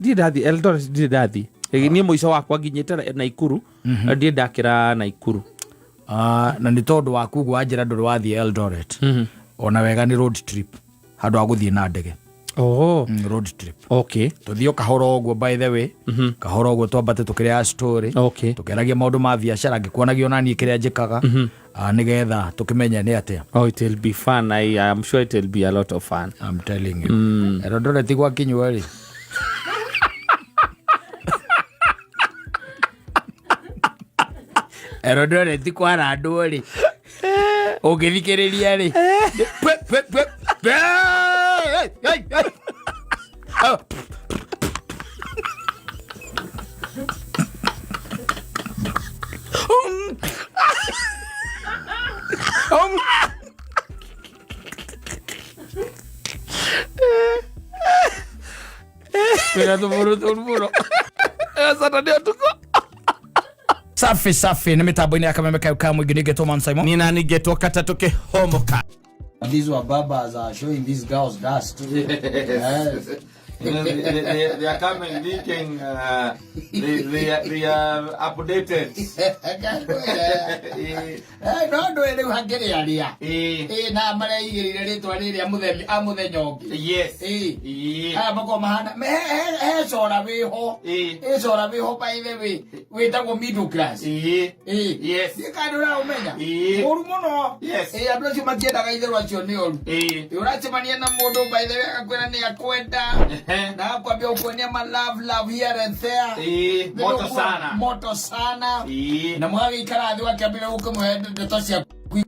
Ndirĩ ndathiĩ Eldoret, ndirĩ ndathiĩ. Niĩ mũico wakwa nginyĩte Naikuru. Ndirĩ ndakĩra Naikuru. Ah, na nĩ tondũ waku ũguo wanjĩra ndũrĩ wathiĩ Eldoret. Ona wega nĩ road trip handũ ha gũthiĩ na ndege. Oh. Road trip. Tũthiĩ o kahora ũguo, by the way, kahora ũguo twambate tũkĩrĩa story, tũkĩaragia maũndũ ma biacara, ngĩkuonagia ona niĩ kĩrĩa njĩkaga. Ah, nĩgetha tũkĩmenye nĩ atĩa. Oh, it will be fun. I am sure it will be a lot of fun. I'm telling you. Eldoret gwakinywo rĩ, Eldoret kwarandwo rĩ, ũngĩthikĩrĩria rĩ, pwe, pwe, pwe, pwe, hey, hey, hey. Oh. Twĩna tũbũrũ tũru mũno. Saturday ũtukũ. Safi safi, nĩ mĩtambo-inĩ ya Kameme kayo ka mũingĩ, ningĩ Tũman Simon. Nina ningetwo katatũ kĩhomoka. These were babas are showing these girls dust. Yes. They are coming thinking they are updated. No ndå rä u hakĩrĩ arĩa ĩ na mareigĩrĩire rĩtwa rĩrĩa mũthenya a mũthenya ũngĩ. Aya makorwo mahana he cora wĩho. Ĩ cora wĩho, by the way, wĩtagwo middle class. Ĩ. Ndiĩ kana ũraũmenya. Ũru mũno. Ĩ andũ acio matiendaga itherũ, acio nĩ oru. Ĩ ũracemania na mũndũ, by the way, agakwĩra nĩ akwenda na agakwambia gũkuonia ma love love here and there. Moto sana. Moto sana. Na mwagĩikara thĩ wakĩambĩrĩria gũkĩmũhe ndeto ciaku,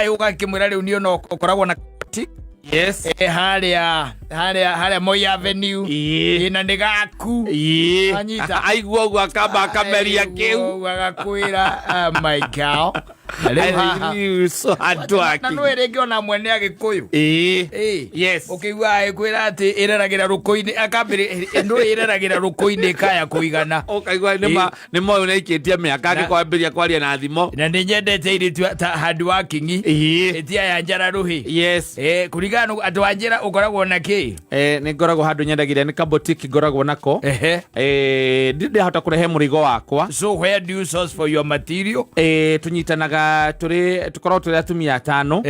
ũgakĩmwĩra rĩu niĩ no ũkoragwo na koti. Harĩa Moi Avenue. Ĩ, na nĩ gaku. Anyita. Aigua ũguo akamba akameria kĩu. Ũguo agakwĩra, "Ah, my girl." Na rĩu haha So hard na working. nĩ rĩngĩ ona mwene Agĩkũyũ. Ũkĩigua ĩkwĩra atĩ ĩreragĩra rũkũ-inĩ, akambĩrĩ ndũ ĩreragĩra rũkũ-inĩ kaya kũigana. Ũkaigua nĩ moyo nĩ aikĩtie mĩaka angĩkwambĩria kwaria na thimo. Na nĩ nyendete airĩtu ta hard working. Ĩtia ya njara rũhĩ. Kũringana na andũ a njĩra ũkoragwo na kĩ. Nĩ ngoragwo handũ nyendagĩria, nĩ kabotiki ngoragwo nako. Ndirĩ ndahota kũrehe mũrigo wakwa. So where do you source for your material? Tũnyitanaga, tũrĩ tũkoragwo tũrĩ atumia atano.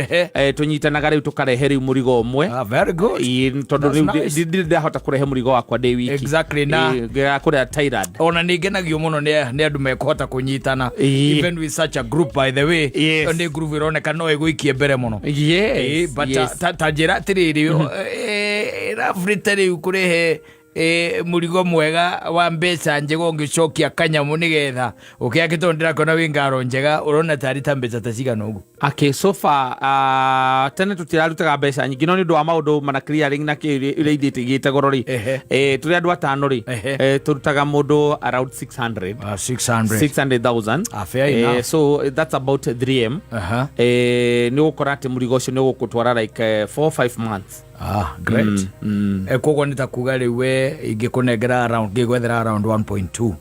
Tũnyitanaga rĩu tũkarehe rĩu mũrigo ũmwe. Ah, very good. Ĩĩ, tondũ That's rĩu nice. ndirĩ ndahota kũrehe mũrigo wakwa ndĩ wiki. Kũrĩa Thailand. Ona nĩ ngenagio mũno nĩ andũ mekũhota kũnyitana. Even with such a group, by the way. Nĩ group ĩroneka no ĩgũikie mbere mũno. But ta njĩra atĩrĩrĩ, ĩraburĩte rĩu kũrehe mũrigo mwega wa mbeca njega ũngĩcokia kanyamũ nĩgetha ũkĩake, tondũ ndĩrakona wĩ ngaro njega, ũrona tarĩ ta mbeca ta cigana ũguo? Okay, so far tene tũtirarutaga mbeca nyingĩ, no nĩ ũndũ wa maũndũ mana clearing na kĩ iria ithiĩte igĩte goro rĩ, tũrĩ andũ atano rĩ, tũrutaga mũndũ around 600. Ah, 600. 600,000. Ah, fair enough. So that's about 3M. Nĩ ũgũkora atĩ mũrigo ũcio nĩ ũgũkũtwara like 4 5 months. Ah, great. Koguo nĩ ta kuga rĩu we ingĩkũnengera around, ngĩgwethera around 1.2.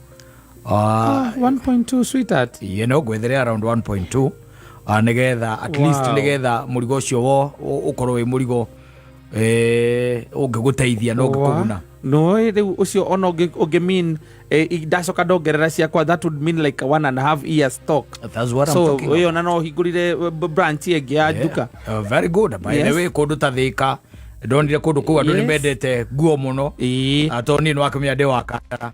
Ah, Ah, 1.2, sweetheart. Iye, no ngwethere around 1.2. Ah, nĩgetha at least nĩgetha mũrigo ũcio wo ũkorwo wĩ mũrigo ũngĩgũteithia na ũngĩkũguna. No rĩu ũcio ona ũngĩ mean ndacoka ndongerera ciakwa, that would mean like 1.5 year stock. That's what I'm So talking about. ĩyo na no hingũrire branch ĩngĩ ya nduka. Very good, by the way, kũndũ ta Thĩka ndonire kũndũ kũu andũ nĩ mendete nguo mũno. Ah, tondũ niĩ nĩ wakĩmenya ndĩ wa Kandara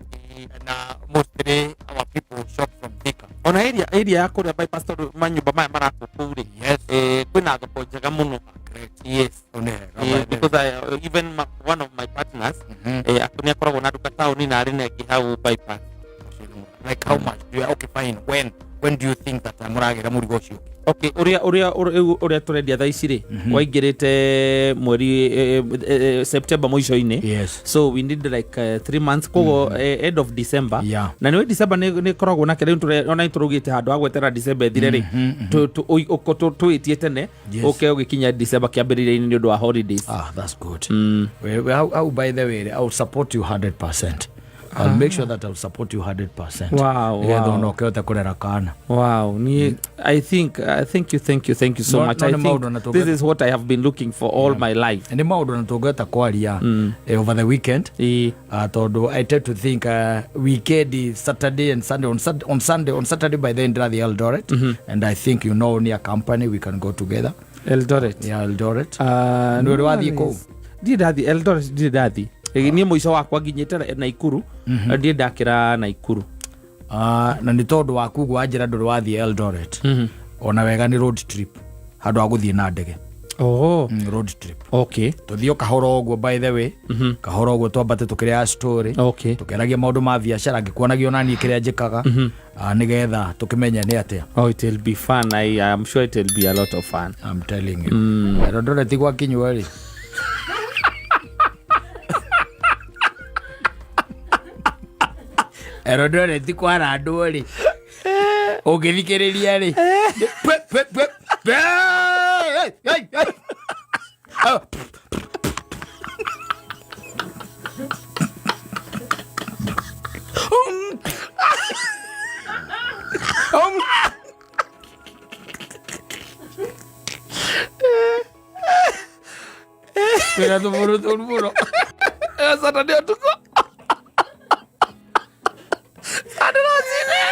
na mostly our people shop from Thika. Ona area ya kũrĩa bypass, tondũ manyũmba maya marakwo kũu rĩ, kwĩna thoko njega mũno. Yes. Nĩ wega, by the way. Because even one of my partners nĩ akoragwo na nduka taũni na arĩ na ĩngĩ hau bypass. Like how much do you, okay, fine, when do you think that mũragĩra mũrigo ũcio? Okay, ũrĩa tũrendia thaa ici rĩ, waingĩrĩte mweri September mũico-inĩ. So we need like 3 months, koguo end of December. Na nĩwe December nĩ ĩkoragwo nake rĩu ona nĩ tũraugĩte handũ ha gwetera December ĩthire rĩ, tũĩtie tene, ũke ũgĩkinya December kĩambĩrĩria-inĩ nĩ ũndũ wa holidays. Ah, that's good. Well, how, by the way, I will support you 100%. I'll make sure that I'll support you 100%. Nĩgetha ona ũkĩhote kũrera kana. Wow, ni I think thank you, thank you, thank you so No- much. no I nĩ maũndũ think na this tũngĩ- is what I have been looking for all my life. Nĩ maũndũ na tũngĩhota kwaria over the weekend. Tondũ I tend to think weekend, Saturday and Sunday, on Sunday, on Saturday by then ndĩrathiĩ Eldoret, and I think you know near company we can go together. Eldoret. Yeah, Eldoret. Nĩ ũrĩ wathiĩ kũu? Ndirĩ ndathiĩ Eldoret, ndirĩ ndathiĩ. Niĩ mũico wakwa nginyĩte Naikuru, ndirĩ ndakĩra Naikuru. Na nĩ tondũ waku ũguo wanjĩra ndũrĩ wathiĩ Eldoret, ona wega nĩ road trip handũ ha gũthiĩ na ndege. Oh. Road trip. Tũthiĩ o kahora ũguo, by the way, kahora ũguo twambate tũkĩrĩa story, tũkĩaragia maũndũ ma biacara, ngĩkuonagia ona niĩ kĩrĩa njĩkaga, nĩgetha tũkĩmenye nĩ atĩa. Oh, it will be fun. I am sure it will be a lot of fun. I'm telling you. Eldoret gwakinywo rĩ, Eldoret kwarandwo rĩ, ũngĩthikĩrĩria rĩ, pwe, pwe, pwe, pwe, hey, hey, hey. Oh. Twĩna tũbũrũ tũru mũno. Saturday ũtukũ. Saturday rũcinĩ.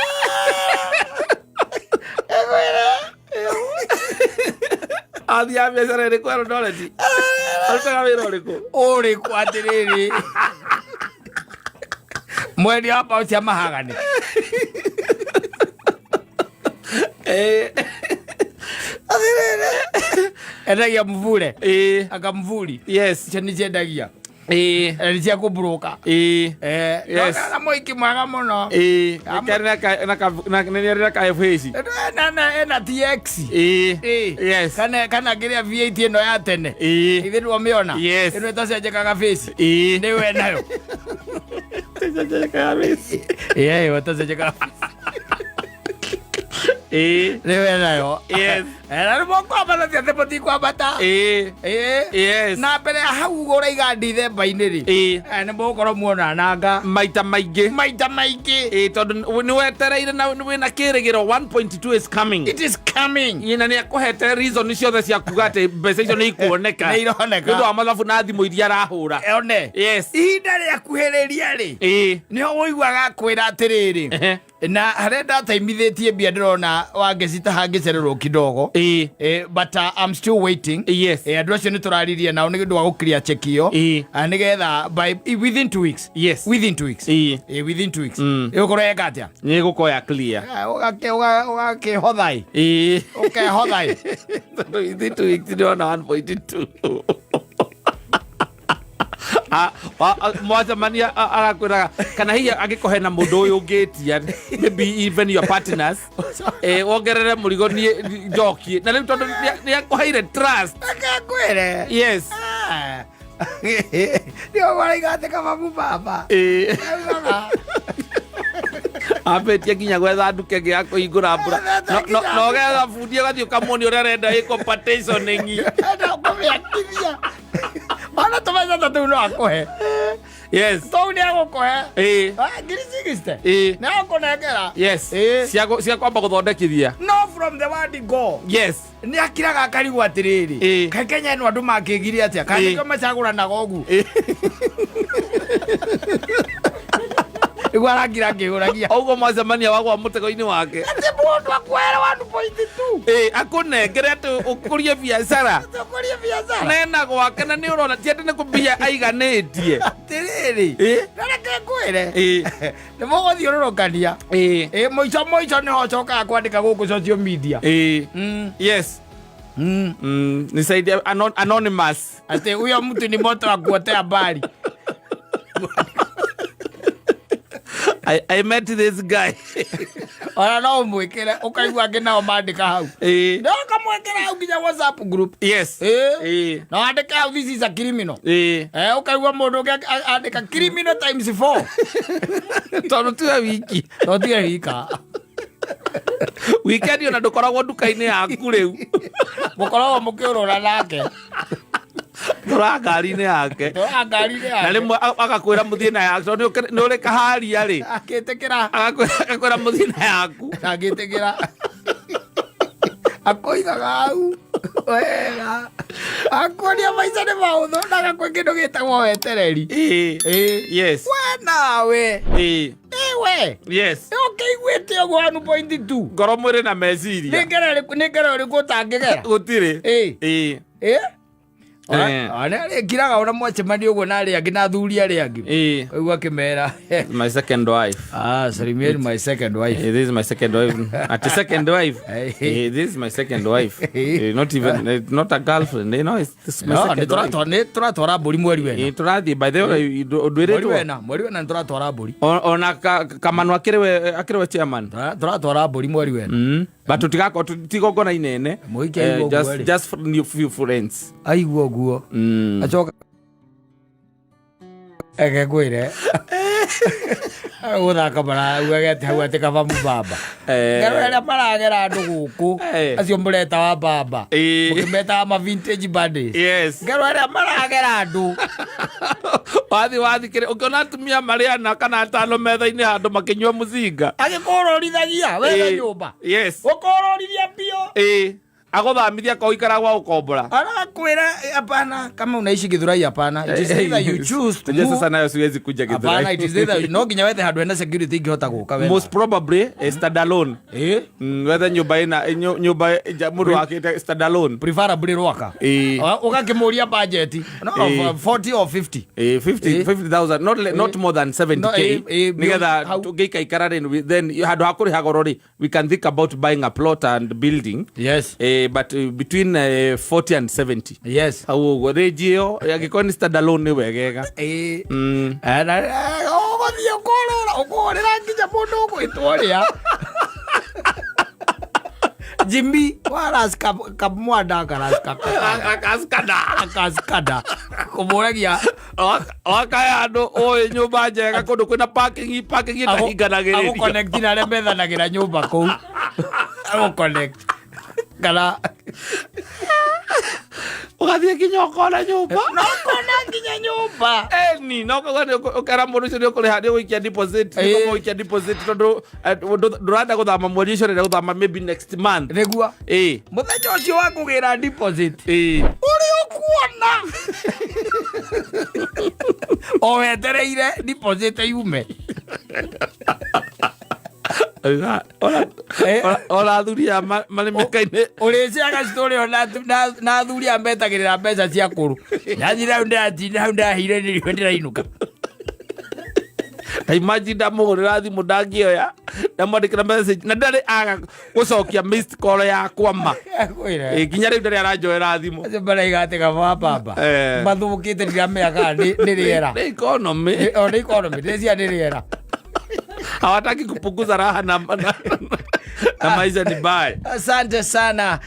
Athiaga biacara ĩrĩkũ Eldoret? Arutaga wĩra ũrĩkũ? Ũrĩkũ atĩrĩrĩ, mwendia wa mbaũ cia mahagani. Endagia mvure. Anga mvuri. Icio nĩ ciendagia. Nĩ cia kũmburuka. Yes. Na mũiki mwega mũno. Nĩ arĩ na ka FH. Ena TX. Yes. Kana kĩrĩa V8 ĩno ya tene. Ithe nĩwamĩona? Yes. Ĩno ĩtacenjekaga face. Nĩyo enayo. Ĩtacenjekaga face. Ĩyo ĩtacenjekaga face. Nĩyo enayo. Yes. Na nĩ mũkwambata, ti atĩ mũtikwambata. Yes. Na mbere ya hau ũguo ũraiga Ndithemba-inĩ rĩ, nĩ mũgũkorwo muonananga maita maingĩ. Maita maingĩ. Tondũ nĩ wetereire na wĩna kĩrĩgĩro 1.2 is coming. It is coming. Na nĩ akũhete reason ciothe cia kuga atĩ mbeca icio nĩ ikuoneka. Nĩ ironeka. Nĩ ũndũ wa mathabu na thimũ iria arahũra. One. Yes. Ihinda rĩakuhĩrĩria rĩ, nĩho ũiguaga kwĩra atĩrĩrĩ, na harĩa ndataimithĩtie mbia ndĩrona wangecita hangĩcererwo kidogo. But I'm still waiting. Andũ acio nĩ tũraririe nao nĩ ũndũ wa gũkiria cheki ĩyo. Nĩgetha by within 2 weeks. Within 2 weeks. Within 2 weeks. Ĩgũkorwo yeka atĩa? Nĩ ĩgũkorwo ya clear. Ũgakĩhotha ĩ. Ũkehotha ĩ. Tondũ within 2 weeks ndĩrona 1.2. Mwacemania arakwĩraga kana hihi angĩkorwo hena mũndũ ũyũ ũngĩtia, maybe even your partners, wongerere mũrigo niĩ njokie na rĩu tondũ nĩ akũheire trust. Reke ngwĩre. Yes. Nĩo maraiga atĩ kababu baba. Augaga, Ambĩtie nginya gwetha nduka ĩngĩ ya kũhingũra mbura. No getha bundi ũgathiĩ ũkamuonia ũrĩa arenda ĩko partitioning. Enda kũmĩakithia. Ona tũbeca ta tũu no akũhe. Tũu nĩ agũkũhe. 60,000. Nĩ agũkũnengera. Cia kwamba gũthondekithia. No from the word go. Nĩ akiraga akarigwo atĩrĩrĩ, kaĩ Kenya ĩno andũ makĩgire atĩa? Kaĩ nĩkĩo macagũranaga ũguo? Nĩguo arakira akĩhũragia. Ũguo mwacemania wagwa mũtego-inĩ wake. Atĩ mũndũ akuoere 1.2. Akũnengere atĩ ũkũrie biacara. Tũkũrie biacara. Nena gwake na nĩ ũrona ti atĩ nĩ kũmbia aiganĩtie. Atĩrĩrĩ. Na reke ngwĩre. Nĩ mũgũthiũrũrũkania. Mũico mũico nĩho ũcokaga kwandĩka gũkũ social media. Yes. Nisaidie anonymous. Atĩ huyo mtu ni moto wa kuotea mbali. I met this guy. Ona no ũmwĩkĩre ũkaigua angĩ nao mandĩka hau. No ũkamwĩkĩra hau nginya WhatsApp group. No andĩke hau, "This is a criminal." Ũkaigua mũndũ ũngĩ andĩka, "Criminal times 4." Tondũ tiwe wiki. To tiwe wika. Weekend ona ndũkoragwo nduka-inĩ yaku rĩu. Mũkoragwo mũkĩũrũra nake. Tũra ngari-inĩ yake. Tũra ngari-inĩ Na yake. rĩmwe agakwĩra mũthiĩ na yaku tondũ nĩ ũrĩ kaharia rĩ. Akĩtĩkĩra. Agakwĩra mũthiĩ na yaku. Agĩtĩkĩra. Akoigaga hau wega. Akuonia maica nĩ maũthũ na agakwĩ kĩndũ gĩtagwo wetereri. Ĩĩ. Ĩĩ. Yes. We nawe. Ĩĩ. Ĩwe. Yes. Ũkĩiguĩte ũguo 1.2. Ngoro mwĩrĩ na Nĩ meciria. ngero ĩrĩkũ nĩ ngero ĩrĩkũ ũtangĩgera? Gũtirĩ. Ĩĩ. Ĩĩ. Ĩĩ. Eh. Ona arĩkiraga ona mwacemania ũguo na arĩa angĩ na athuri arĩa angĩ. Ĩĩ. Ũguo akĩmera. My second wife. Ah, salimieni my second wife. This is my second wife. At second wife. This is my second wife. Not even not a girlfriend. You know, it's this is my No, nĩ second wife. tũratwara nĩ tũratwara mbũri mweri wena. Tũrathiĩ by the way Mweri ndwĩrĩtwo wena, mweri wena nĩ tũratwara mbũri. Ona Kamanu akĩrĩ we chairman. Tũratwara mbũri mweri wena. But tũtigakorwo ti igongona inene. Mũhiki aigua ũguo Just rĩ. just for new few friends. Aigua ũguo. Acoka eke ngwĩre. Gũthaka marauga atĩ hau atĩ kaba mũbamba. Ngero arĩa maragera andũ gũkũ acio mũreta wa bamba. Mũkĩmetaga ma vintage buddies. Yes. Ngero arĩa maragera andũ. Wathi kĩrĩ ũkĩona atumia marĩ ana kana atano metha-inĩ handũ makĩnyua mũcinga. Agĩkũrũrithagia wetha nyũmba. Yes. Ũkũrũrithia biũ. Ĩĩ. Agũthamithia kwa ũikara gwa gũkombora. Anakwĩra hapana, kama unaishi Githurai hapana. It is either you choose to Unajua move. sasa nayo siwezi kuja Hapana, Githurai. it is either no nginya wethe handũ hena security ingĩhota gũka wena. Most probably stand alone. Eh? Wethe nyũmba ĩna nyũmba mũndũ wakĩte stand alone. Preferably Rwaka. Ũgakĩmũria budget. No, 40 or 50. 50,000 not more than 70K. No, Nĩgetha hau. tũngĩikaikara rĩ, then handũ ha kũrĩha goro rĩ, we can think about buying a plot and building. Yes. But between 40 and 70. Yes. Hau ũguo rĩnji ĩyo angĩkorwo nĩ stand alone nĩ wegega. Na ũgũthiĩ ũkũrũra ũkũhũrĩra nginya mũndũ ũgwĩtwo ũrĩa. Jimmy wa Raska Kamwanda Karaska Akaskada. Akaskada kũmũragia Wakaya andũ ũĩ nyũmba njega kũndũ kwĩna parking parking ĩtahinganagĩrĩrio. agũconnect na arĩa methanagĩra nyũmba kũu. Agũconnect kana Ũgathiĩ nginya ũkona nyũmba. No ũkona nginya nyũmba. Eni no koguo nĩ ũkera mũndũ ũcio nĩ ũkũrĩha nĩ ũgũikia deposit nĩ ũgũikia deposit tondũ ndũrenda gũthama mweri ũcio ũrenda gũthama maybe next month. Nĩguo. Mũthenya ũcio wa kũgĩra deposit. Ũrĩa ũkuona. O wetereire deposit yume. Ona athuri aya marĩ mĩaka-inĩ. Ũrĩciaga story ona na athuri aya metagĩrĩra mbeca cia kũrũ. Ndathire hau ndĩratinda hau ndahire nĩrĩo ndĩrainũka. Ta imagine ndamũhũrĩra thimũ ndangĩoya, ndamwandĩkĩra message na ndarĩ aga gũcokia missed call yakwa ma. Kwĩra. Nginya rĩu ndarĩ aranjoera thimũ. Acio maraiga atĩ kaba baba. Mathũkĩte ndiramenya kana nĩ rĩera. Nĩ economy. O nĩ economy, ndĩreciria nĩ rĩera. Hawataki kupunguza raha na maisha ni baya. Asante sana.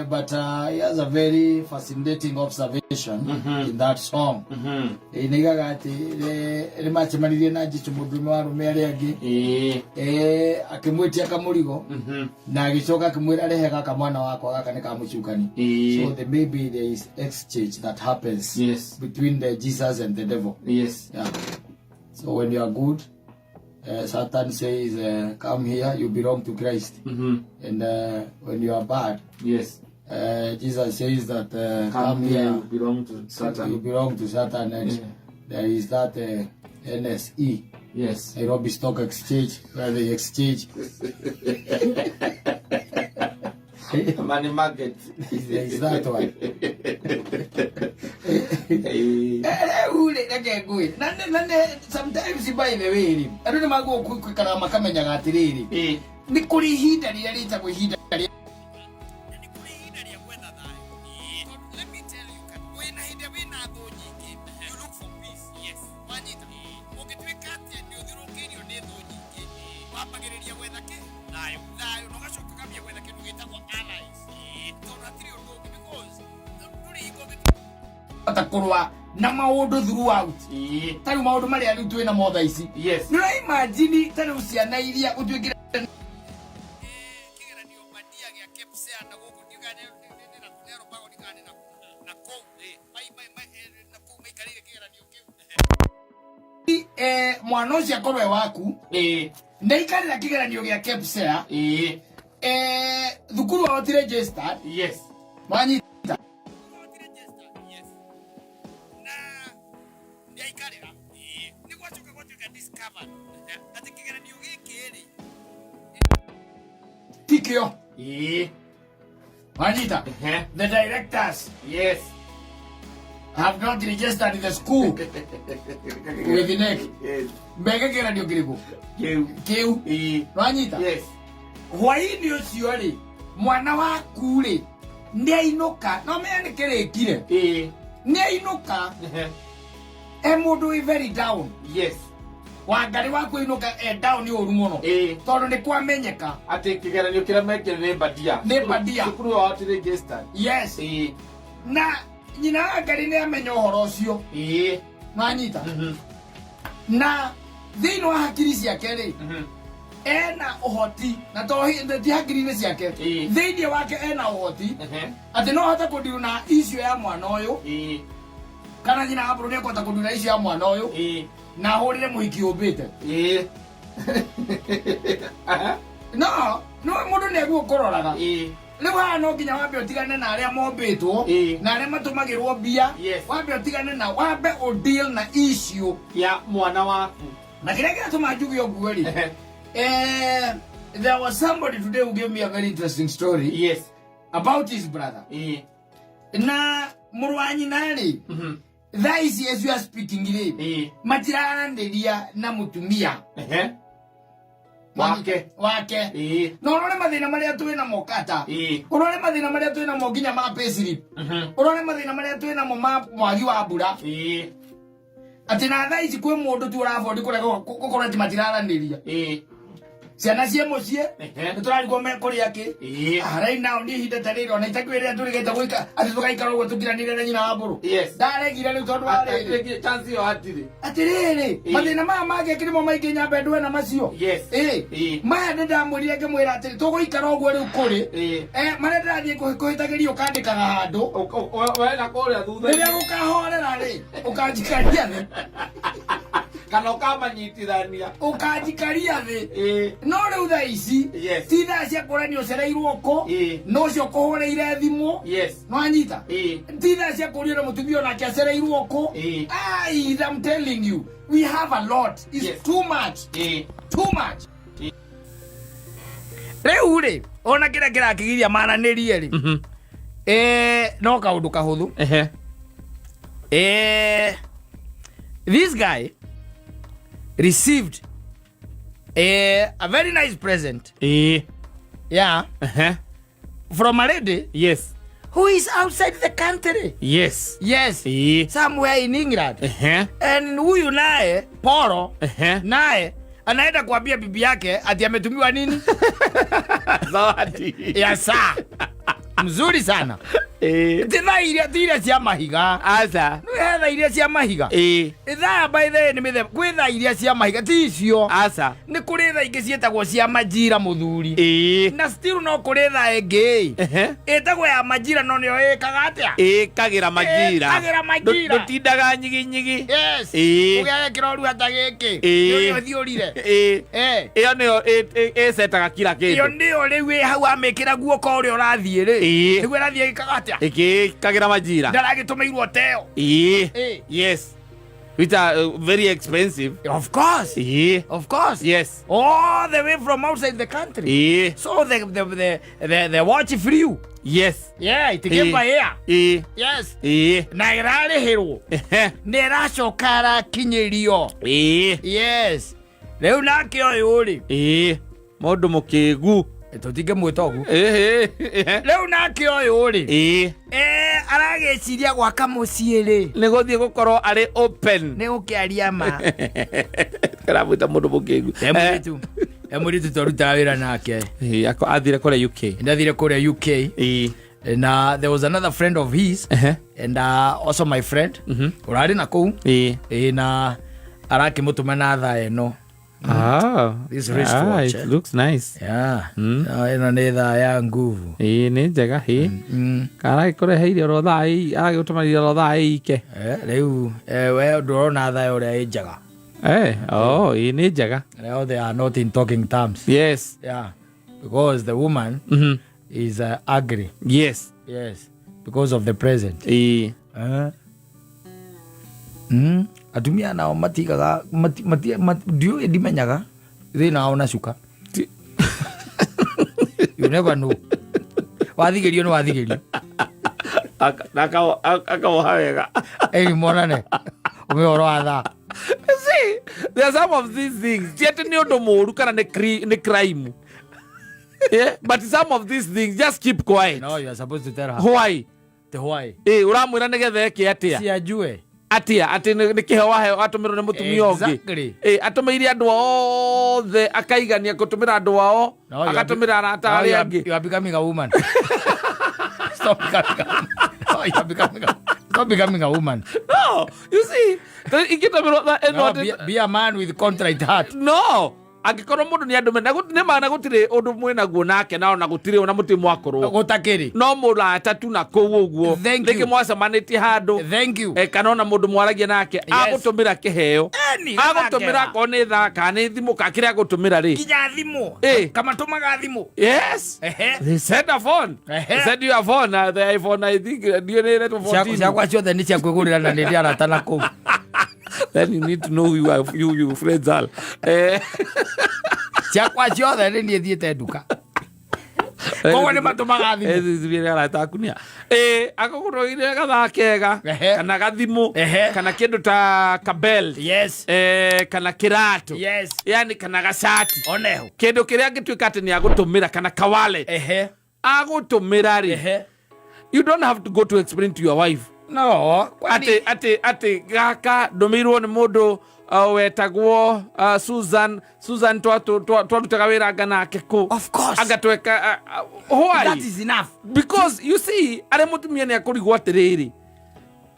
But he has a very fascinating observation in that song. Nĩigaga atĩ nĩ macemanirie na Jesũ mũndũrũme wa arũme arĩa angĩ. Akĩmwĩtia kamũrigo na agĩcoka akĩmwĩra rehe gaka mwana wakwa gaka nĩ kamũcukani. So there maybe there is exchange that happens between the Jesus and the devil. Yeah. So when you are good, Satan says, come here, you belong to Christ. And when you are bad, Jesus says that come here, you belong to Satan. You belong to Satan. And there is that NSE, Nairobi Stock Exchange, where they exchange. Money market. There is that one. Sometimes by the way, andũ nĩ magwo kwikara makamenyaga atĩrĩrĩ. Nĩ kũrĩ ihinda rĩrĩa rĩtagwo ihinda rĩa Nĩ kũrĩ ihinda rĩa gwetha thayũ. Tondũ let me tell you, wĩna hĩndĩ wĩna thũ nyingĩ, you look for peace. Wanyita? Ũngĩtuĩka atĩ nĩ ũthiũrũrũkĩirio nĩ thũ nyingĩ, wambagĩrĩria gwetha kĩ? Thayũ. Thayũ, na ũgacoka ũkambia gwetha kĩndũ gĩtagwo allies. Tondũ hatirĩ ũndũ ũngĩ, because ndũrĩ hingo ũngĩhota kũrũa na maũndũ throughout. Ta rĩu maũndũ marĩa rĩu twĩna mo thaa ici. Nĩ ũra imagine ta rĩu ciana iria ũtuĩkire Kana na kũu na kũu maikarĩire kĩgeranio kĩu. Mwana ũcio akorwo e waku, ndaikarĩra kĩgeranio gĩa KPSEA, thukuru wao ti registered. Wanyita? Na ndiaikarĩra nĩ gwacoka gwatuĩka discovered atĩ kĩgeranio gĩkĩ rĩ tikĩo. Wanyita? The directors have not registered the school with NEC. Meke kĩgeranio kĩrĩkũ? Kĩu. Kĩu. Wanyita? Yes. Hwainĩ ũcio rĩ, mwana waku rĩ nĩ ainũka, no menya nĩ kĩrĩkire, nĩ ainũka e mũndũ wĩ very down. Wangarĩ waku ainũka e down nĩ ũru mũno, tondũ nĩ kwamenyeka atĩ kĩgeranio kĩrĩa mekire nĩ mbadia. Nĩ mbandia. Cukuru wao ti registered. Yes. Na nyina wa Ngarĩ nĩ amenya ũhoro ũcio. Nwanyita? Na thĩinĩ wa hakiri ciake rĩ, ena ũhoti na to ti hakiri-inĩ ciake, thĩinĩ wake ena ũhoti atĩ no ahote kũndiru na issue ya mwana ũyũ, kana nyina wa mbũrũ nĩ ekũhota kũndiru na issue ya mwana ũyũ na ahũrĩre mũhiki ũmbĩte. No no mũndũ nĩ egũkũroraga. Rĩu haha no nginya wambe ũtigane na arĩa mombĩtwo na arĩa matũmagĩrwo mbia. Wambe ũtigane na wambe ũdeal na issue ya mwana waku. Na kĩrĩa kĩratũma njuge ũguo rĩ, there was somebody today who gave me a very interesting story about his brother. Na mũrũ wa nyina rĩ, thaa ici as you are speaking rĩ, matiraranĩria na mũtumia Wake. Wake. Na ũrore mathĩna marĩa twĩ namo kata, ũrore mathĩna marĩa twĩ namo nginya ma payslip, ũrore mathĩna marĩa twĩ namo ma mwagi wa mbura, atĩ na thaa ici kwĩ mũndũ tu ũrabondi kũrega gũkorwo atĩ matiraranĩria, ciana ciĩ mũciĩ, nĩ tũrarigwo mekũrĩa kĩ. Ah, right now nĩ ihinda ta rĩrĩ ona itakwĩ rĩrĩa tũrĩgĩte gũika atĩ tũgaikara ũguo tũkiranĩire na nyina wa mbũrũ. Ndaregire rĩu tondũ wa rĩrĩ. Chance ĩyo hatirĩ. Atĩrĩrĩ, mathĩna maya mangĩ nĩmo maingĩ nyambe ndwe na macio. Maya nĩ ndamwĩrire ngĩmwĩra atĩrĩ tũgũikara ũguo rĩu kũrĩ marĩa ndĩrathiĩ kũhĩtagĩria ũkandĩkaga handũ. Wena kũrĩa thutha. Rĩrĩa gũkahorera rĩ, ũkanjikaria thĩ. Kana ũkamanyitithania. Ũkanjikaria thĩ. No rĩu thaa ici ti thaa cia kũrania ũcereirwo kũ, no ũcio ũkũhũrĩire thimũ. Nwanyita? Ti thaa cia kũrio na mũtumia onake acereirwo kũ. Ai, I'm telling you, we have a lot. It's too much. Too much. Rĩu rĩ, ona kĩrĩa kĩrakĩgiria maranĩrie rĩ, no kaũndũ kahũthũ. This guy received a very nice present, yeah, from a lady who is outside the country. Yes, somewhere in England. And huyu naye Poro naye anaenda kuambia bibi yake ati ametumiwa nini? Zawadi. Ya saa mzuri sana. Ti thaa iria, ti iria cia mahiga. Aca. Nĩ he thaa iria cia mahiga. Thaa by the way nĩ mĩthemba, kwĩ thaa iria cia mahiga ti icio. Aca. Nĩ kũrĩ thaa ingĩ ciĩtagwo cia majira, mũthuri. Na still no kũrĩ thaa ĩngĩ ĩtagwo ya majira, no nĩyo ĩkaga atĩa? Ĩkagĩra majira. Ĩkagĩra majira. Ndũtindaga nyiginyigi. Yes. Ũgekĩra ũruha ta gĩkĩ. Nĩ ũthiũrire. Ĩyo nĩyo ĩcetaga kila ĩyo kĩndũ. Nĩyo rĩu ĩ hau amĩkĩra guoko ũrĩa ũrathiĩ rĩ, nĩguo ĩrathiĩ ĩkaga atĩa? Ĩkĩkagĩra majira. Ndaragĩtũmĩirwo teo. Yes, which are very expensive. Of course. Of course. All the way from outside the country. So the watch flew. Yeah, it came by air. Yes. Na ĩrarĩhĩrwo nĩ ĩracoka ĩrakinyĩrio. Yes, rĩu nake ũyũ rĩ, Mũndũ mũkĩgu. Tũtingĩmwĩta ũguo. Rĩu nake ũyũ rĩ, aragĩciria gwaka mũciĩ rĩ, Nĩ gũthiĩ gũkorwo arĩ open. Nĩ gũkĩaria ma. Karamwĩta mũndũ mũkĩgu. He mũirĩtu twarutaga wĩra nake. Athire kũrĩa UK. Ndathire kũrĩa UK. Na there was another friend of his and also my friend ũrarĩ na kũu. Na arakĩmũtũma na thaa ĩno. Ah, This wristwatch, it eh? looks nice. Yeah. Ĩno nĩ thaa ya nguvu. Ĩĩ nĩ njega ĩ. Aragĩkũreheire oro thaa ĩ, aragĩgũtũmanĩire oro thaa ĩ ike. Rĩu we ndũrona thaa ũrĩa ĩ njega. Oh, ĩ nĩ njega. Now they are not in talking terms. Yes. Yeah. Because the woman is angry. Yes. Yes. Because of the present. Ĩ. Atumia nao matigaga ndiũĩ ndimenyaga thĩna wao na cuka. You never know. Wathigĩrio nĩ wathigĩrio. Akawoha wega. Ĩni monane ũme ũhoro wa thaa. See, there are some of these things. Ti atĩ nĩ ũndũ mũũru kana nĩ crime. Yeah, but some of these things just keep quiet. No, you are supposed to tell her. Why? The why? Ĩ, ũramwĩra nĩgetha eke atĩa? Si ajue. Atia atĩ nĩ kĩheo waheo atũmĩrwo nĩ mũtumia ũngĩ. Exactly. Ĩ, atũmĩire andũ othe akaigania gũtũmĩra andũ ao, No, you are agatũmĩra arata no, arĩa angĩ. you are becoming a woman. Stop becoming a woman. No, you are becoming a, stop becoming a woman. No, you see, ingĩtũmĩrwo ĩno No, be a man with contrite heart. No, angĩkorwo mũndũ nĩ andũme na nĩ ma na gũtirĩ ũndũ mwĩnaguo nake na ona gũtirĩ ona mũtirĩ mwakorwo. Gũtakĩrĩ. No mũrata tu na kũu ũguo. Thank you. Rĩngĩ mwacemanĩtie handũ. Thank you. Kana ona mũndũ mwaragia nake agũtũmĩra kĩheo. Eni, Agũtũmĩra gathakera. akorwo nĩ thaa kana nĩ thimũ kana kĩrĩa agũtũmĩra rĩ. Nginya thimũ. Kamatũmaga thimũ. Yes. They send a phone. They send you a phone. The iPhone, I think, ndiũ nĩ ĩretwo 14. Ciakwa ciothe nĩ cia kwĩgũrĩra na nĩ ndĩ arata na kũu. Then you need to know who you are, you friends are. Ciakwa ciothe nĩ niĩ thiĩte nduka. Koguo nĩ matũmaga thimũ. Thiĩ arata aku nĩa. Akũgũrĩire gathaa kega, kana gathimũ, kana kĩndũ ta kabel. Yes. Kana kĩratũ. Yes. Yani kana gacati. Oneho. Kĩndũ kĩrĩa angĩtuĩka atĩ nĩ agũtũmĩra kana ka wallet. Agũtũmĩra rĩ. You don't have to go to explain to your wife. No, Atĩ, atĩ, atĩ gaka ndũmĩirwo nĩ mũndũ, wetagwo, Susan. Susan twarutaga wĩra anga nake kũ. Of course. Anga tweka, why? That is enough. Because you see, arĩa mũtumia nĩ akũrigwo atĩrĩrĩ.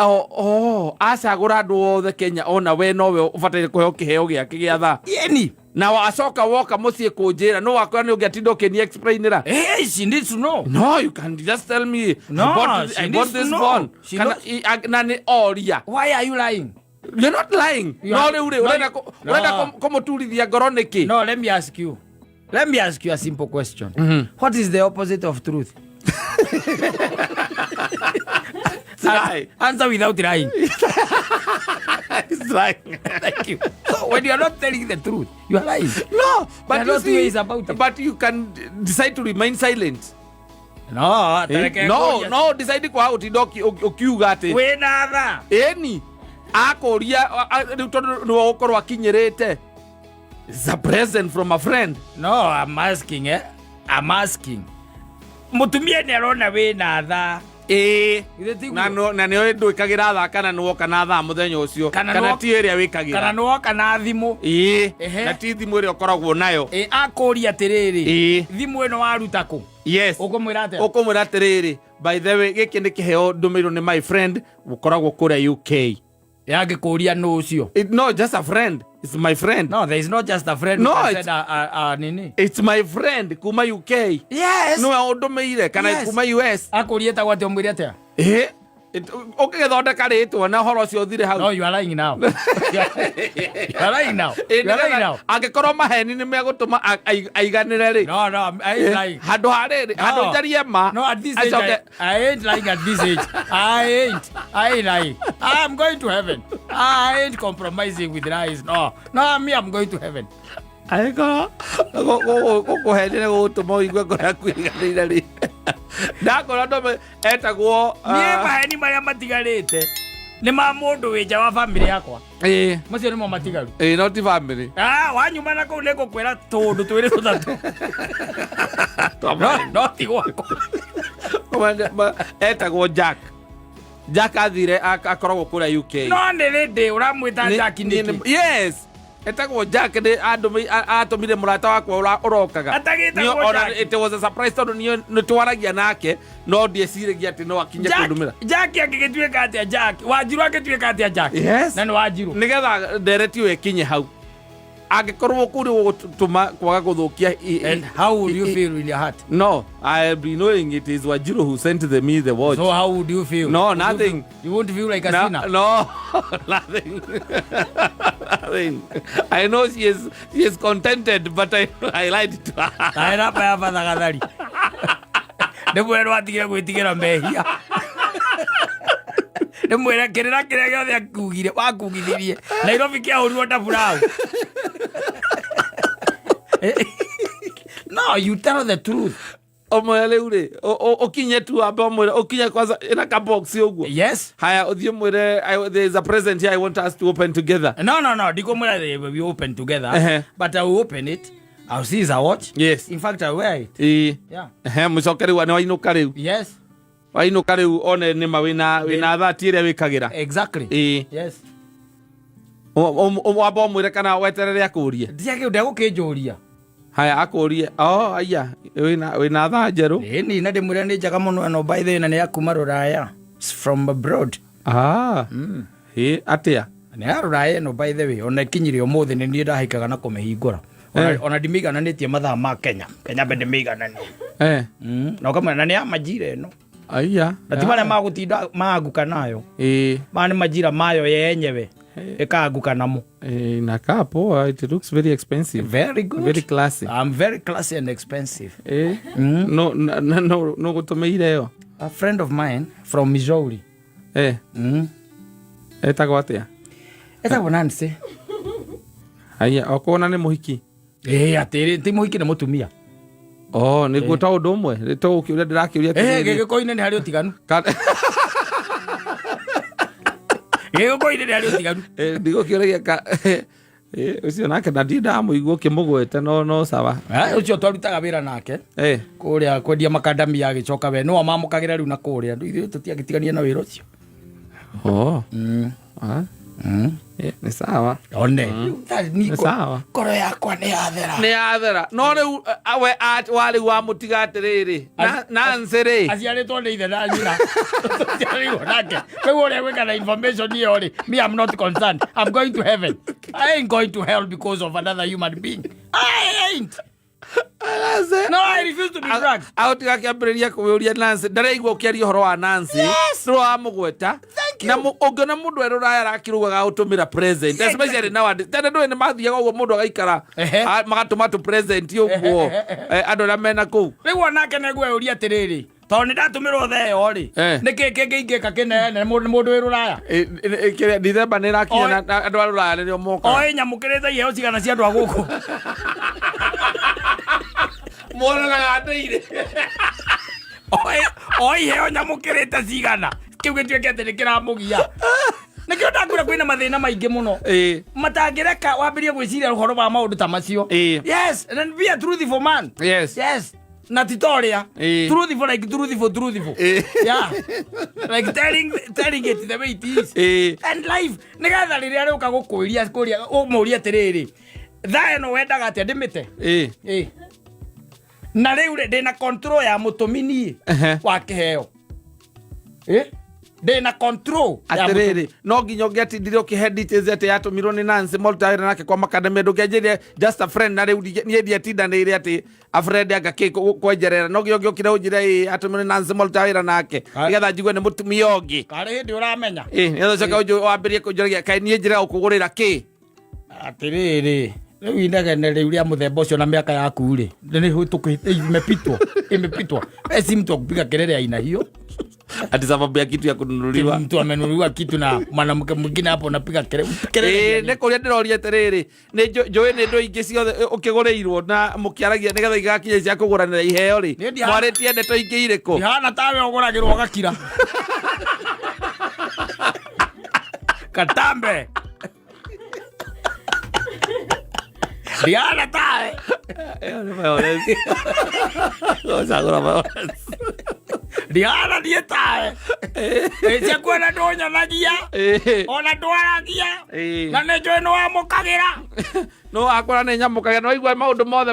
Oh, acagũra andũ othe Kenya ona we nowe ũbataire kũheo kĩheo gĩake gĩa thaa. Yeni. Na wacoka woka mũciĩ kũnjĩra, no wakora nĩ ũngĩatinda ũkĩni explainĩra. Hey, she needs to know. No, you can just tell me. No, she I bought needs to this know. phone. She Kana knows. na nĩ oria. Why are you lying? You're not lying. You No, are rĩu rĩ, no, no. ũrenda kũmũturithia ngoro nĩkĩ? No, let me ask you. Let me ask you a simple question. What is the opposite of truth? Lie. Answer without lying. It's lying. Thank you. So when you are not telling the truth, you are lying. No, but There are you no two see, ways about it. But you can decide to remain silent. No, tareke No, ngũria. no, decide kwa utinda ũkiuga atĩ. Wĩna tha. Ĩni. Akũria, rĩu tondũ nĩwe ũgũkorwo akinyĩrĩte. It's a present from a friend. No, I'm asking, I'm asking. Mũtumia nĩ arona wĩna tha. Ĩĩ. Githĩ tiguo? Na na nĩ ndwĩkagĩra thaa kana nĩ woka na thaa mũthenya ũcio. Kana Kana nĩ ti ĩrĩa wĩkagĩra. Kana nĩ woka na thimũ. Ĩĩ. Na ti thimũ ĩrĩa ũkoragwo nayo. Ĩĩ, akũria atĩrĩrĩ. Ĩĩ. Thimũ ĩno waruta kũ? Yes. Ũkũmwĩra atĩa? Ũkũmwĩra atĩrĩrĩ, by the way, gĩkĩ nĩ kĩheo ndũmĩirwo nĩ my friend ũkoragwo kũrĩa UK. Yangĩkũria nũ ũcio? It, no, just a friend. It's my friend. No, there is not just a friend. No, who can it's send a nini. It's my friend kuma UK. Yes. Nĩwe ũndũmĩire kana Yes. kuma US. Akũria etagwo atĩa, ũmwĩre atĩa? Ĩĩ. Ũkĩgĩthondeka rĩtwa na ũhoro ũcio ũthire hau. No, you are lying now. You are lying now. Ĩĩ, You are lying nĩgetha now. angĩkorwo maheni nĩ megũtũma aiganĩre rĩ. No, no, I ain't lying. Handũ ha rĩrĩ, No. handũ njarie ma. No, at this age, acoke I ain't lying at this age. I ain't. I ain't lying. I'm going to heaven. I ain't compromising with lies. No, no, me, I'm going to heaven. Angĩkorwo gũkũhenire gũgũtũma ũigue ngoro yaku ĩiganĩire rĩ. Ndakorwo andũ etagwo, Niĩ maheni marĩa matigarĩte nĩ ma mũndũ wĩ nja wa bamĩrĩ yakwa. Ĩĩ. Macio nĩmo matigaru. Ĩĩ, no ti bamĩrĩ. Wanyuma na kũu nĩngũkwĩra tũũndũ twĩrĩ tũtatũ. No, no ti gwakwa. Etagwo Jack. Jack athire akoragwo kũrĩa UK. No nĩ rĩndĩ ũramwĩta Jack nĩkĩ? Yes. Etagwo Jack nĩ atũmire mũrata wakwa ũrokaga. Atagĩtagwo Nĩ ona Jack. it was a surprise tondũ niĩ nĩ twaragia nake, no ndieciragia atĩ no akinye kũndũmĩra. Jack angĩgĩtuĩka atĩa Jack? Wanjiru angĩtuĩka atĩa Jack? Yes. Na nĩ Wanjiru. Nĩgetha ndereti ĩyo ĩkinye hau. Angĩkorwo kũu nĩ gũgũtũma kwaga gũthũkia And how would you feel in your heart? No, I'll be knowing it is Wanjiru who sent me the watch. So how would you feel? No, Would you nothing. You won't feel like a No, sinner? no, nothing. Nothing. I know she is contented, but I lied to her. Kaĩ namba ya bathagathari nĩ mwĩre nĩwatigire gwĩtigĩra mehia, nĩ mwĩre kĩrĩra kĩrĩa gĩothe akugire wakugithirie Nairobi kĩahũrirwo ta burau. No, you tell the truth. Ũmwĩre rĩu rĩ, ũkinye tu wambe ũmwĩre, ũkinye kwanza ĩna ka box ũguo. Yes. Haya, ũthiĩ ũmwĩre, "There is a present here I want us to open together." No, ndikumwĩra they we open together. But I will open it, I'll see it's a watch. In fact, I wear it. Yeah. Ehe, mũcoke rĩu nĩ wainũka rĩu. Wainũka rĩu one nĩma wĩna thati ĩrĩa wĩkagĩra. Exactly. Yes. Wamba ũmwĩre kana weterere akũrie? Ndiagä ndegũkĩnjũria. Haya, akũrie, oh aya, wĩna thaa njerũ. Ĩni, na ndĩmwĩre nĩ njega mũno ĩno, by the way, na nĩ ya kuma rũraya. It's from abroad. Ah, ĩ atĩa? Nĩ ya rũraya ĩno, by the way, ona ĩkinyire ũmũthĩ nĩ niĩ ndahĩkaga na kũmĩhingũra. Ona, ona ndimĩigananĩtie mathaa ma Kenya. Kenya mbe ndĩmĩigananie. Na ũkamwĩra na nĩ ya majira ĩno. Aya. Na ti marĩa magũtinda maanguka nayo. Maya nĩ majira mayo yenyewe ĩkaanguka namo. Inakaa poa, it looks very expensive. Very good. Very classy. I'm very classy and expensive. No no no no gũtũmĩire ĩyo? A friend of mine from Missouri. Etagwo atĩa? Etagwo Nancy. Aya, okwona nĩ mũhiki? Ĩĩ, atĩrĩ, ti mũhiki, nĩ mũtumia. Oh, nĩguo ta ũndũ ũmwe to ũkĩũria ndĩrakĩũria atĩrĩrĩ. Gĩgĩkũyũ-inĩ nĩ harĩ ũtiganu. Gĩgĩkũyũ-inĩ nĩ harĩ ũtiganu. Ndigũkĩũragia ka ũcio nake na ndirĩ ndamũigua ũkĩmũgweta, no sawa. Ah, ũcio twarutaga wĩra nake kũrĩa kwendia makandamia, agĩcoka we nĩwe mamũkagĩra rĩu na kũrĩa ithuĩ tũtiagĩtigania na wĩra ũcio. Oh. Ah. Nĩ sawa. One. Nĩ sawa. Ngoro yakwa nĩ yathera. Nĩ yathera, no rĩu we warĩu wamũtiga atĩrĩrĩ, Nancy rĩ. Aciarĩtwo nĩ ithe na nyina, tũciarĩirwo nake, rĩu ũrĩa gwĩka na information ĩyo rĩ, me, I'm not concerned. I'm going to heaven. I ain't going to hell because of another human being. I ain't. No, I refuse to be drugged. Ahotiga kĩambĩrĩria kũũria Nancy ndaraigua ũkĩaria ũhoro wa Nancy. Nĩwe wamũgweta. Thank you. Na ũngĩona mũndũ erũ raya arakĩrũgaga gũtũmĩra present, especially nowadays, tene ndũĩ nĩ mathiaga ũguo mũndũ agaikara magatũma tũ present ũguo andũ arĩa mena kũu. Rĩu onake nĩngwĩyũria atĩrĩrĩ, tondũ nĩ ndatũmĩrwo theo rĩ, nĩ kĩ kĩngĩ ingĩka kĩnene mũndũ wĩ rũraya? Kĩrĩa December nĩ ĩrakinya na andũ a rũraya nĩrĩo mokaga. Oĩ nyamũkĩrĩte iheo cigana cia andũ a gũkũ. Monanaga ndĩire. Oĩ iheo nyamũkĩrĩte cigana, kĩu gĩtuĩke atĩ nĩ kĩramũgia. Nĩkĩo ndakwĩra kwĩna mathĩna maingĩ mũno matangĩreka wambĩrie gwĩciria ũhoro wa maũndũ ta macio. Yes, and be a truthful man. Yes, na ti ta ũrĩa truthful, like truthful, truthful. Yeah, like telling it the way it is. And life nĩgetha rĩrĩa rĩũka gũkũria kũria ũmũrie atĩrĩrĩ, thaa ĩno wendaga atĩa ndĩmĩte? Ĩ. Na rĩu rĩ, ndĩna control ya mũtũmi niĩ wa kĩheo. Ĩ? Ndĩna control ya mũtũmi. Atĩrĩrĩ, no nginya ũngĩatindire ũkĩhe details atĩ yatũmirwo nĩ Nancy marutaga wĩra nake kwa makadamia, ndũngĩanjĩrire just a friend, na rĩu niĩ ndiatindanĩire atĩ a friend anga kĩ kwenjerera, no nginya ũngĩokire ũnjĩre ĩ atũmirwo nĩ Nancy marutaga wĩra nake, nĩgetha njigue nĩ mũtumia ũngĩ. Karĩ hĩndĩ ũramenya. Ĩ, nĩgetha ũcoke wambĩrĩrie kũnjũragia kaĩ niĩ njĩraga gũkũgũrĩra kĩ. Atĩrĩrĩ, rĩu inegene rĩu rĩa mũthemba ũcio na mĩaka yaku rĩ, nĩ imepitwa, imepitwa. Wewe si mtu wa kupiga kelele aina hiyo. Ati sababu ya kitu ya kununuliwa. Mtu amenunuliwa kitu na mwanamke mwingine, hapo unapiga kelele kelele. Ĩ, nĩ kũrĩa ndĩroria atĩrĩrĩ, nĩ njũĩ nĩ ndũ ingĩ ciothe ũkĩgũrĩirwo na mũkĩaragia nĩgetha igakinya cia kũgũranĩra iheo rĩ, Niĩ mwarĩtie ndeto ingĩ irĩkũ? Ihana tawe ũgũragĩrwo ũgakira katambe. Ndihana tawe. Ĩyo nĩ violence. Gũcagũra violence. Ndihana niĩ tawe. Ciakuona ndũnyonagia ona ndwaragia na nĩ njũĩ nĩ wamũkagĩra. No wakora nĩ nyamũkagĩra, no waigua maũndũ mothe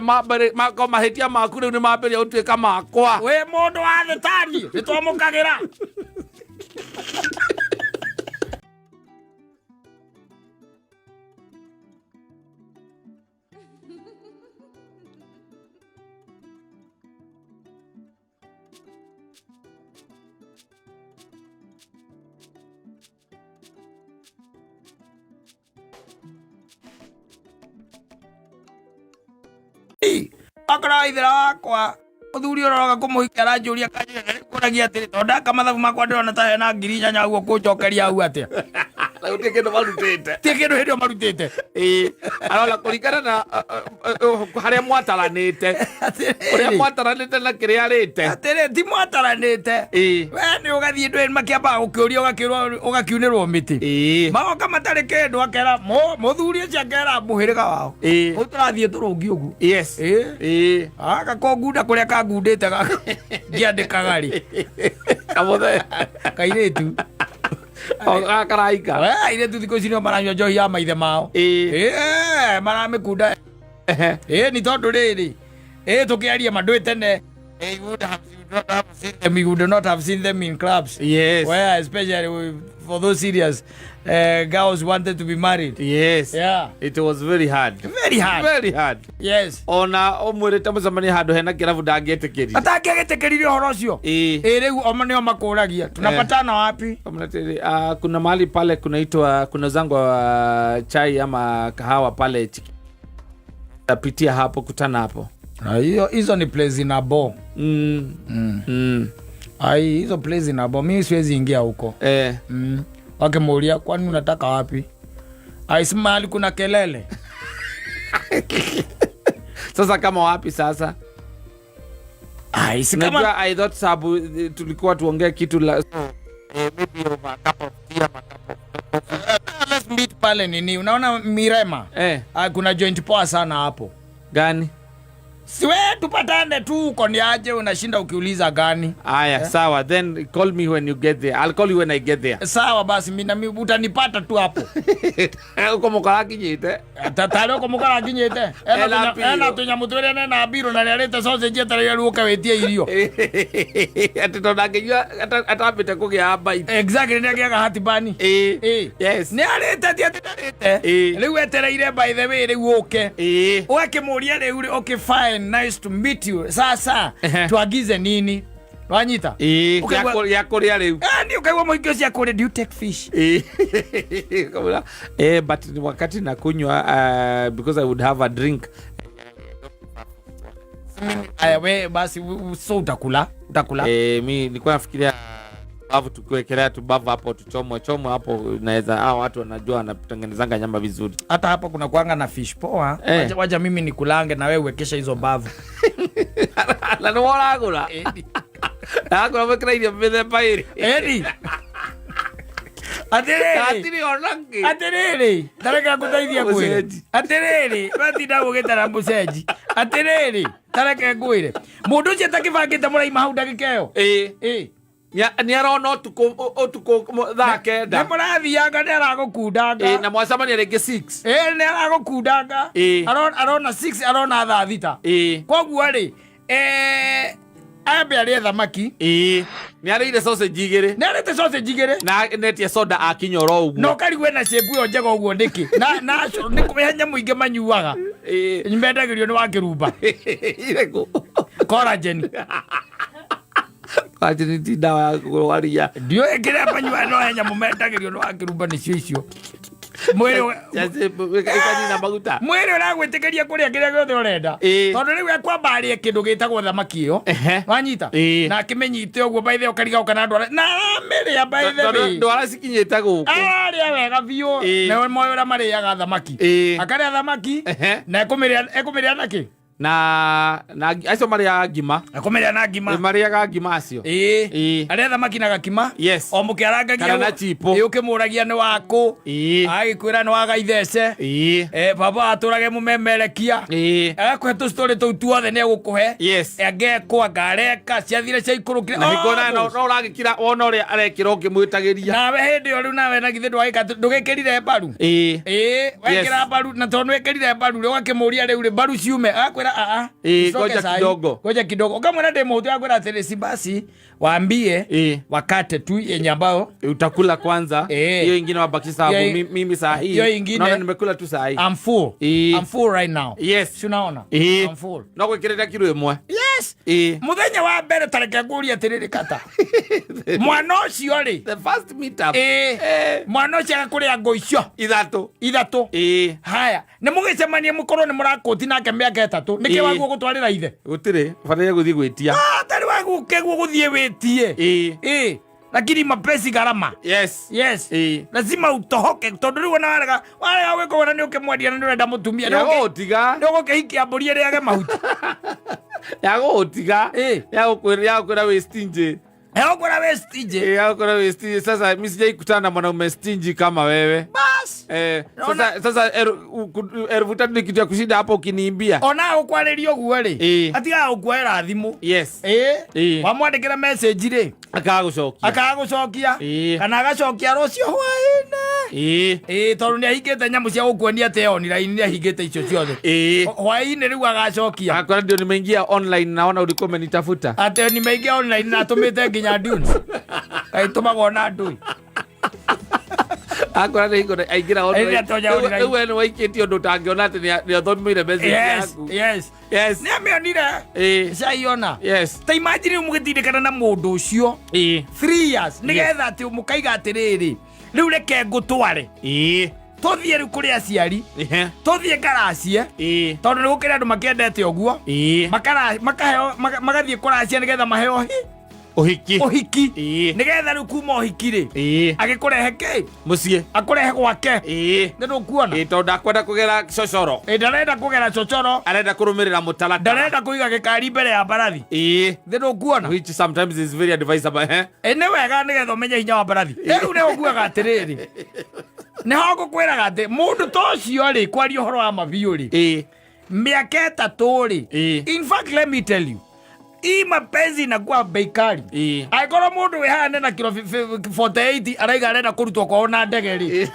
mako mahĩtia maku rĩu nĩ mambĩrĩria gũtuĩka makwa. Wĩ mũndũ wa thĩtani, nĩ twamũkagĩra. Akorwo ithera wakwa muthuri ũroga kũmũhikia aranjũria kanjũria kũragia atĩrĩ tondũ ndaka mathabu makwa ndĩrona ta hena 8,000 ũguo kũnjokeria hau atĩa. Na gũtirĩ kĩndũ marutĩte. Ti kĩndũ hĩndĩ ĩyo marutĩte. Ĩĩ, arona kũringana na harĩa mwataranĩte, ũrĩa mwataranĩte na kĩrĩa arĩte. Atĩrĩ, ti mwataranĩte. Ĩĩ. We nĩ ũgathiĩ ndwĩ makĩambaga gũkĩũria ũgakĩrwo ũgakiunĩrwo mĩtĩ. Ĩĩ. Magoka matarĩ kĩndũ akera mũthuri ũcio akera mũhĩrĩga wao. Ĩĩ. Ũyũ tũrathiĩ tũrũngi ũguo. Yes. Ĩĩ. Ĩĩ. Gaka kongunda kũrĩa kangundĩte gaka ngĩandĩkaga rĩ. Kamũthe. Kairĩtu. O gaka karaika. We airĩtu thikũ ici nĩo maranyua njohi ya maithe mao. Ĩĩ. Ĩĩ, maramĩkunda. Ĩĩ, nĩ tondũ rĩrĩ. Ĩĩ, tũkĩaria ma ndũĩ tene. You would have, you would not have seen them, you would not have seen them in clubs. Yes. Where especially for those serious girls wanted to be married. Yes. Yeah. It was very hard. Very hard. Very hard. Yes. Ona ũmwĩrĩte mũcemanie handũ hena kĩrabu ndangĩetĩkĩrire. Atangĩgĩtĩkĩrire ũhoro ũcio. Ĩĩ. Ĩĩ, rĩu o nĩo makũragia. Tunapatana wapi? Kuna mahali pale kunaitwa kuna zangwa chai ama kahawa pale chiki. Tapitia hapo, kutana hapo. Na hiyo hizo ni place ina bo. Ai, hizo place ina bo. Mimi siwezi ingia huko. Wakimuulia kwani unataka wapi? Ai, si mahali kuna kelele. Sasa kama wapi sasa? Ai, si kama Unajua, I thought sababu tulikuwa tuongee kitu la maybe over a cup of tea ama cup of coffee. Let's meet pale nini? Unaona Mirema? Kuna joint poa sana hapo. Gani? Si we tupatane tu huko ni aje unashinda ukiuliza gani? Aya, sawa. Then call me when you get there. I'll call you when I get there. Sawa basi, mimi na mimi utanipata tu hapo. Uko mukara kinyite. Tatare uko mukara kinyite. Ena mbiro. Ena tunyamu twire na mbiro na rĩarĩte sausage etereire rĩu ũke wĩtie irio. Ati tondu angĩnyua atambĩte kũgĩa bite. Exactly, nĩ agĩaga hatibani. Ĩĩ. Yes. Nĩ arĩte ti atĩ ndarĩte. Ĩĩ. Rĩu etereire by the way rĩu ũke. Ĩĩ. Ũgakĩmũria rĩu rĩ, okay fine, nice to meet you. Sasa tuagize nini? Wanyita? Ĩĩ, Ũkaigua gĩa kũrĩa rĩu. Nĩ ũkaigua mũingĩ ũcio akũrĩa, do you take fish? Ĩĩ. Kamũra, but wakati nakunywa, because I would have a drink. Aya, we basi, so utakula? Utakula? Mi nilikuwa nafikiria bavu tukiwekelea tu bavu hapo tuchomwe chomwe hapo, naweza hao watu wanajua wanatengenezanga nyama vizuri. Hata hapa kuna kuanga na fish poa. Wacha mimi nikulange na wewe uwekesha hizo bavu. Na nĩ woragũra? Nagũra mwĩkĩra irio mĩthemba ĩrĩ. Edi. Atĩrĩrĩ. Hatirĩ ona kĩ. Atĩrĩrĩ, tareke ngũteithie ngwĩre. Mũcenji. Atĩrĩrĩ, watinda gũgĩtara mũcenji. Atĩrĩrĩ, tareke ngwĩre. Mũndũ ũcio atakĩbangĩte mũraima hau ndagĩka ĩyo. Ĩĩ. Ĩĩ. Nĩ arona ũtukũ thaa kenda. Nĩ mũrathianga, nĩ aragũkundanga. Ĩĩ, na mwacemania rĩngĩ 6. Ĩĩ, nĩ aragũkundanga. Ĩĩ. Arona 6, arona thaa 6. Ĩĩ. Koguo rĩ, ambe arĩe thamaki. Ĩĩ. Nĩ arĩire sausage igĩrĩ. Nĩ arĩte sausage igĩrĩ. Na netie soda akinya oro ũguo. Na ũkarigwo ena shape ĩyo njega ũguo nĩkĩ? Na nĩ kũhe nyamũ ingĩ manyuaga. Ĩĩ. Mendagĩrio nĩ wa kĩrumba. Irĩkũ? Collagen. Collagen ti ndawa ya kũrwaria. Ndiũĩ kĩrĩa manyuaga, no he nyamũ mendagĩrio nĩ wa kĩrumba nĩcio icio. Mwĩrĩ Just, ĩkanina maguta. Mwĩrĩ ũragwĩtĩkĩria kũrĩa kĩrĩa gĩothe ũrenda. Ĩĩ. Tondũ rĩu ekwamba arĩe kĩndũ gĩtagwo thamaki ĩyo. Wanyita? Ĩĩ. Na akĩmĩnyite ũguo by the way ũkariga kana ndwara. Na aramĩrĩa by the Tondũ way. ndwara cikinyĩte gũkũ. Ararĩa wega biũ. Ĩĩ. Na moĩ ũrĩa marĩaga thamaki. Ĩĩ. Akarĩa thamaki. Na ekũmĩrĩa na kĩ? Na acio marĩaga ngima. Ekũmĩrĩa na ngima. Ĩ, marĩaga ngima acio. Ĩĩ. Ĩĩ. Arĩa thamaki na gakima. Yes. O mũkĩarangagia Kana na chipo. Ĩĩ, ũkĩmũragia nĩ wakũ. Ĩĩ. Agĩkwĩra nĩ wa gaithece. Ĩĩ. Baba atũrage mũmemerekia. Ĩĩ. Agakũhe tũstory tũu tuothe nĩ egũkũhe. Yes. Angekwo, angareka, ciathire ciaikũrũkire. Na hingo Oh, nawe no ũragĩkira wona ũrĩa arekĩra ũkĩmwĩtagĩria. Nawe hĩndĩ ĩyo rĩu nawe na githĩ ndwagĩka ndũgĩkĩrire mbaru. Ĩĩ. Ĩĩ, wekĩra Yes. mbaru, na tondũ nĩwĩkĩrire mbaru rĩ, ũgakĩmũria rĩu rĩ, mbaru ciume. Agakwĩra, a, a. Ĩĩ, Usiroke ngoja sahi. kidogo. Ngoja kidogo. Ukamwona demo tu akwenda atĩrĩ, si basi waambie Ĩĩ. wakate tu yenye ambayo utakula kwanza. Ĩĩ. Hiyo ingine wabakisha sababu Hiyo mimi saa hii hiyo ingine naona nimekula tu saa hii. I'm full. Ĩĩ. I'm full right now. Yes. Si unaona? Ĩĩ. I'm full. No gwĩkĩrĩra kiro ĩmwe. Yes. Muthenya wa mbere tareke ngurie atiriri, kata mwana ũcio rĩ, The first meet up. Mwana ũcio agakũrĩa ngũ icio Ithatũ. Ithatũ. Haya, nĩ mũgĩcemanie, mũkorwo nĩ mũrakũti nake mĩaka 3, nĩkĩ waguo gũtwarĩra ithe? Gũtirĩ bataire gũthiĩ gwĩtia. Ah, tarĩ wagukeguo gũthiĩ wĩtie. Lakini mapenzi gharama. Yes. Lazima utohoke, tondu rĩu ona warega warega gwĩka ũguo na nĩ ũkĩmwendia na nĩ ũrenda mũtumia, Ya gũgũtiga. Nĩ ũgũkĩhikia mbũri ĩrĩage mahuti. Ya gũgũtiga. Ya gũkwĩra wĩ stingy. Egũkwĩra wĩ stingy. Ya gũkwĩra wĩ stingy. Sasa mimi sijai kutana na mwanaume stingy kama wewe. Bas. Sasa 3,000 ni kitu ya kushinda hapo ukiniimbia. Ona gũkwarĩria ũguo rĩ, atigaga gũkuoera thimũ. Wamwandĩkĩra message rĩ, Akaga gũcokia. Akaga gũcokia. Kana agacokia rũciũ hwaĩ-inĩ. Tondũ nĩ ahingĩte nyamũ cia gũkuonia atĩ online, nĩ ahingĩte icio ciothe. Hwaĩ-inĩ rĩu agacokia. Akora ndio nimeingia online, naona ulikuwa umenitafuta. Atĩ nimeingia online na atũmĩte nginya dunes. Kaĩ tũmagwo na ndui. Akora nĩ hingo aingĩra online. Rĩrĩa atonya online. Rĩu we nĩ waikĩtie ũndũ ũtangĩona atĩ nĩ athomeire message yaku. Nĩ amĩonire. Caiona. Ta imagine rĩu mũgĩtindĩkana na mũndũ ũcio 3 years, nĩgetha atĩ mũkaiga atĩrĩrĩ, rĩu reke ngũtware, tũthiĩ rĩu kũrĩ aciari, tũthiĩ ngaracie, tondũ nĩ gũkĩrĩ andũ makĩendete ũguo. Makaheo magathiĩ kũracia nĩgetha maheo hi Ũhiki. Ũhiki. Nĩgetha rĩu kuma ũhiki rĩ, agĩkũrehe kĩ? Mũciĩ. Akũrehe gwake. Nĩ ndũkuona? Tondũ ndakwenda kũgera cocoro. Ndarenda kũgera cocoro. Arenda kũrũmĩrĩra mũtaratara. Ndarenda kũiga gĩkari mbere ya mbarathi. Nĩ ndũkuona? Which sometimes is very advisable, eh? Nĩ wega nĩgetha ũmenye hinya wa mbarathi. Rĩu nĩ ũguaga atĩrĩrĩ, nĩho ngũkwĩraga atĩ mũndũ ta ũcio rĩ, kwaria ũhoro wa mabiũ rĩ, mĩaka 3 rĩ, in fact, let me tell you, hii mapenzi inakuwa bei kali. Angĩkorwo mũndũ wĩ haha na kilo 48 araiga arenda kũrutwo kwao na ndege rĩ,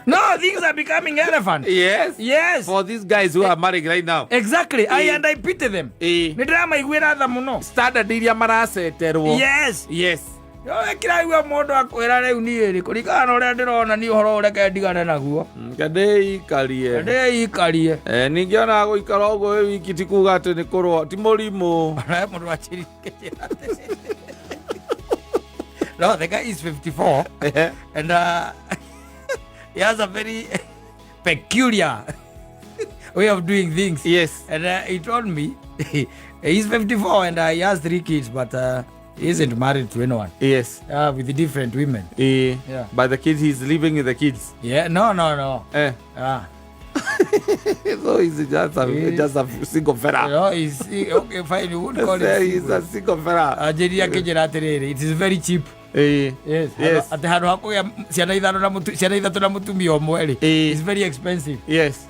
no things are becoming elephant. For these guys who are married right now. Exactly. I and I pity them. Nĩ ndĩramaiguĩra tha mũno. Standard iria maraceterwo. Kĩraigua mũndũ akwĩra, rĩu niĩ rĩ, kũringana na ũrĩa ndĩrona niĩ, ũhoro ũreke ndigane naguo. Ndĩikarie. Ndĩikarie. Ningĩ ona gũikara ũguo wĩ wiki ti kuga atĩ nĩ kũrũa, ti mũrimũ. Ona mũndũ anjĩrire atĩrĩrĩ. No, the guy is 54 and he has a very peculiar way of doing things. And he told me he's 54 and he has three kids, but he isn't married to anyone. With different women. Yeah. But the kids, he's living with the kids. Yeah, no. So he's just a, just a single fella. You know, okay, fine, you wouldn't call it He's single. a single fella. Anjĩrire akĩnjĩra atĩrĩrĩ, it is very cheap. Yes. Atĩ handũ ha kũgĩa ciana ithano na ciana ithatũ na mũtumia ũmwe rĩ, it's very expensive.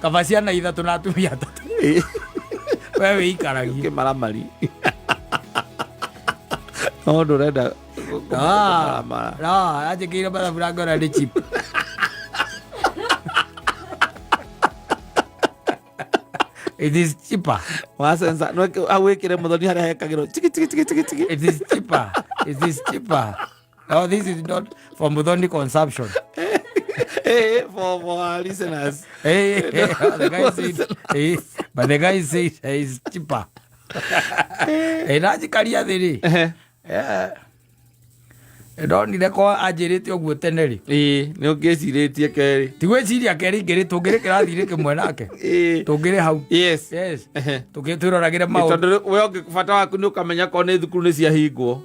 Kaba ciana ithatũ na atumia atatũ. We wĩikaragie. Kĩmaramari. No ndũrenda Ah, kũmaramara. no, anjĩkĩire mathabu na ngona nĩ cheap. It is cheaper. Wacenza no awĩkĩre mũthoni harĩa hekagĩrwo tiki tiki tiki tiki tiki. It is cheaper. It is cheaper. No, this is not for Muthoni consumption. For our listeners. Hey, the guy said, hey, but the guy said it's cheaper. Nanjikaria thĩ rĩ, ndonire ko anjĩrĩte ũguo tene rĩ, Nĩ ũngĩcirĩtie kerĩ. Ti gwĩciria kerĩ, ingĩrĩ tũngĩrĩ kĩrathi-inĩ kĩmwe nake, tũngĩrĩ hau. Twĩroragĩre maũndũ. Tondũ we ũngĩ bata waku nĩ ũkamenya korwo nĩ thukuru nĩ ciahingwo.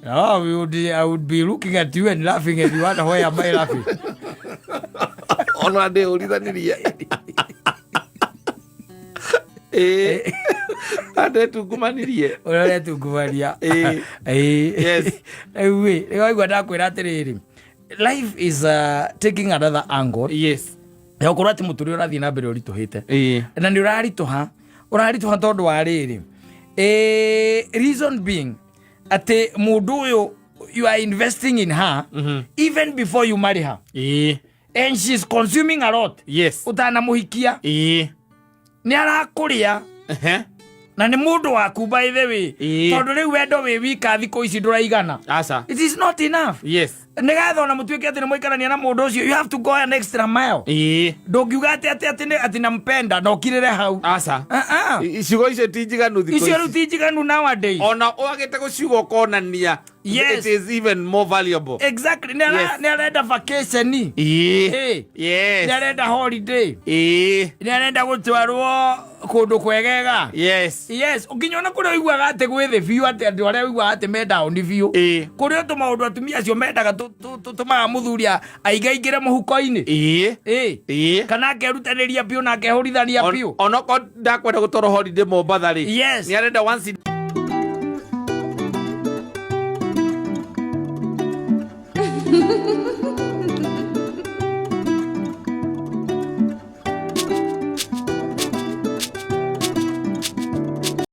No, I would be looking at you and laughing, and you wonder why am I laughing. Ona ndĩũrithanirie. Andetungumanirie. Ũrĩa ũretungumania. Rĩu ĩ, rĩu waigua ndakwĩra atĩrĩrĩ, life is taking another angle ya gũkorwo atĩ mũtũrĩre ũrathiĩ na mbere ũritũhĩte, na nĩ ũraritũha, ũraritũha tondũ wa rĩrĩ, reason being atĩ mũndũ ũyũ, you are investing in her even before you marry her, and she's consuming a lot. Ũtanamuhikia, nĩ arakũrĩa. Na nĩ mũndũ waku, by the way. Tondũ rĩu wendo wĩ wika thikũ ici ndũraigana. Aca. It is not enough. Nĩgetha ona mũtuĩke atĩ nĩ mũikarania na mũndũ ũcio, you have to go an extra mile. Ndũngiuga atĩ nampenda na ũkirĩre hau. Aca. Ah, ah. Ciugo icio ti njiganu thikũ Icio rĩu ici. ti njiganu nowadays. Ona wagĩte gũciuga ũkonania it is even more valuable. Exactly. Nĩ nĩ arenda vacation. Nĩ arenda holiday. Nĩ arenda gũtwarwo kũndũ kwegega. Yes, nginya ona kũrĩa ũiguaga atĩ gwĩ thĩ biũ, atĩ andũ arĩa ũiguaga atĩ me down biũ, kũrĩ o tũmaũndũ atumia acio mendaga tũtũmaga mũthuri aigaingĩre mũhuko-inĩ. Kana akerutanĩria biũ na akehũrithania biũ. Onokorwo ndakwenda gũtwarwo holiday Mombatha rĩ, nĩ arenda once in